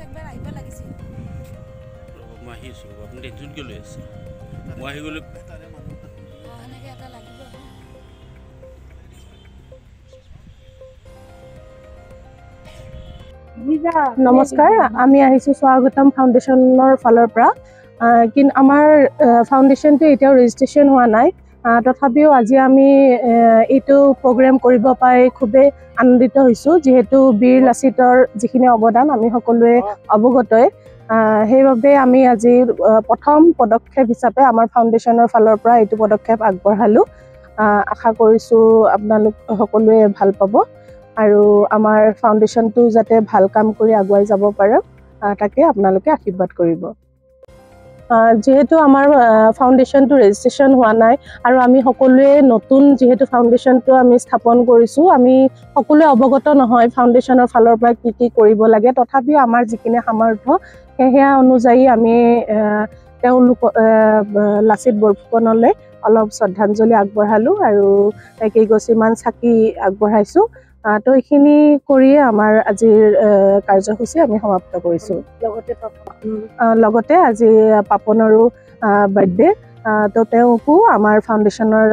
একবাৰ আহিব লাগিছিল। ৰ'ব, মই আহি আছোঁ। ৰ'ব, আপুনি টেনশ্যন কিয় লৈ আছে? মই আহি গ'লে অঁ, সেনেকৈ এটা লাগিব। নমস্কাৰ, আমি আহিছোঁ স্বাগতম ফাউণ্ডেশ্যনৰ ফালৰ পৰা। কিন্তু আমাৰ ফাউণ্ডেশ্যনটো এতিয়াও ৰেজিষ্ট্ৰেশ্যন হোৱা নাই। তথাপিও আজি আমি এইটো প্ৰগ্ৰেম কৰিব পাই খুবেই আনন্দিত হৈছোঁ, যিহেতু বীৰ লাচিতৰ যিখিনি অৱদান আমি সকলোৱে অৱগতই। সেইবাবে আমি আজি প্ৰথম পদক্ষেপ হিচাপে আমাৰ ফাউণ্ডেশ্যনৰ ফালৰ পৰা এইটো পদক্ষেপ আগবঢ়ালোঁ। আশা কৰিছোঁ আপোনালোক সকলোৱে ভাল পাব আৰু আমাৰ ফাউণ্ডেশ্যনটো যাতে ভাল কাম কৰি আগুৱাই যাব পাৰে, তাকে আপোনালোকে আশীৰ্বাদ কৰিব। যিহেতু আমাৰ ফাউণ্ডেশ্যনটো ৰেজিষ্ট্ৰেশ্যন হোৱা নাই আৰু আমি সকলোৱে নতুন যিহেতু ফাউণ্ডেশ্যনটো আমি স্থাপন কৰিছোঁ, আমি সকলোৱে অৱগত নহয় ফাউণ্ডেশ্যনৰ ফালৰ পৰা কি কি কৰিব লাগে। তথাপিও আমাৰ যিখিনি সামৰ্থ্য, সেয়া অনুযায়ী আমি তেওঁলোক লাচিত বৰফুকনলৈ অলপ শ্ৰদ্ধাঞ্জলি আগবঢ়ালোঁ আৰু কেইগছিমান চাকি আগবঢ়াইছোঁ। তো এইখিনি কৰিয়ে আমাৰ আজিৰ কাৰ্যসূচী আমি সমাপ্ত কৰিছোঁ। লগতে আজি পাপনৰো বাৰ্থডে, তো তেওঁকো আমাৰ ফাউণ্ডেশ্যনৰ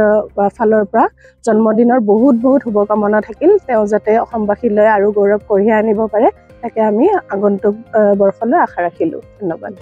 ফালৰ পৰা জন্মদিনৰ বহুত বহুত শুভকামনা থাকিল। তেওঁ যাতে অসমবাসীলৈ আৰু গৌৰৱ কঢ়িয়াই আনিব পাৰে, তাকে আমি আগন্তুক বৰ্ষলৈ আশা ৰাখিলোঁ। ধন্যবাদ।